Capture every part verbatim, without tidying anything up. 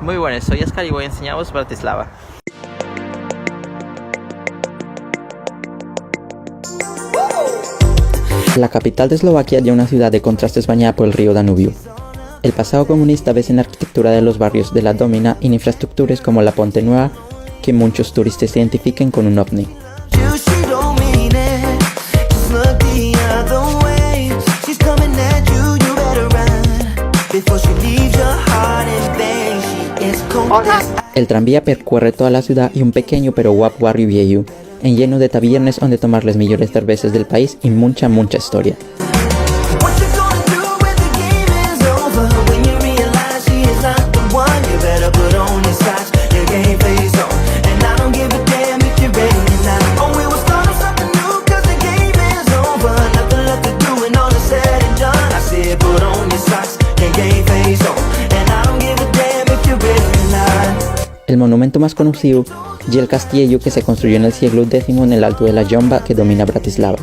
Mui bones, soi Óscar y voi enseñavos Bratislava. La capital d'Eslovaquia ye una ciudá de contrastes bañada pol ríu Danubiu. El pasáu comunista vese na arquitectura de los barrios de la Dómina y n'infraestructures como la Ponte Nueva, que munchos turistes identifiquen con un ovni. You, she don't mean it. Just look the other way. She's coming at you, you better run before she leaves your heart in vain. She is cold. El tranvía percuerre toda la ciudá y un pequeñu pero guapu barriu vieyu, enllenu de tabiernes onde tomar les meyores cerveses del país y muncha, muncha historia. What you gonna do when the game is over? When you realize she is not the one, you better put on your socks, your game face on. And I don't give a damn if you're ready or not. Oh, we will start on something new, 'cause the game is over. Nothing left to do when all is said and done. I said, put on your socks, your game face on. And I don't give a damn if you're ready or not. El monumentu más conocíu ye'l castiellu, que se construyó nel sieglu décimu nel altu de la llomba que domina Bratislava,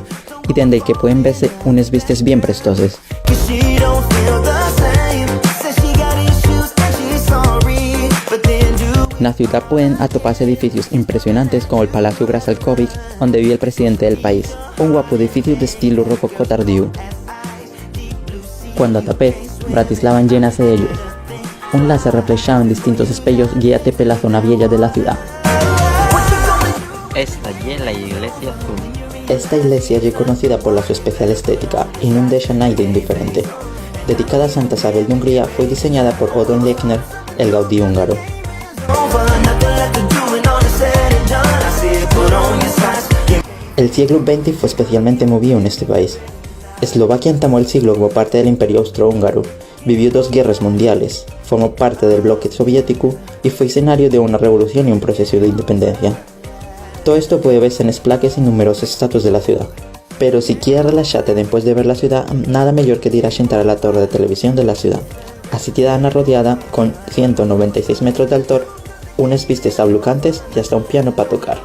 y dende-y que pueden vese unes vistes bien prestoses. 'Cause she don't feel the same. Says she got issues and she's sorry, but then do. Na ciudá pueden atopase edificios impresionantes como'l Palaciu Grassalkovich, onde vivi'l presidente del país, un guapu edificiu d'estilu rococó tardíu. Cuando atapez, Bratislava enllénase de lluz. Un láser reflexáu en distintos espeyos guíate pela zona vieya de la ciudá. Esta ye la iglesia azul. Esta iglesia ye conocida pola so especial estética y nun dexa naide indiferente. Dedicada a Santa Isabel d'Hungría, foi diseñada por Odon Lechner, el gaudí húngaro. El sieglu venti foi especialmente movíu nesti país. Eslovaquia entamó'l sieglu como parte del Imperiu Austrohúngaru, vivió dos guierres mundiales, formó parte del bloque soviéticu y foi escenariu de una revolución y un procesu d'independencia. Too esto puede vese nes plaques y numeroses estatues de la ciudá. Pero si quier relaxate dempués de ver la ciudá, nada meyor que dir a xentar a la torre de televisión de la ciudá. Así queda arrodiada con ciento noventa y seis metros d'altor, unes vistes ablucantes y hasta un piano pa tocar.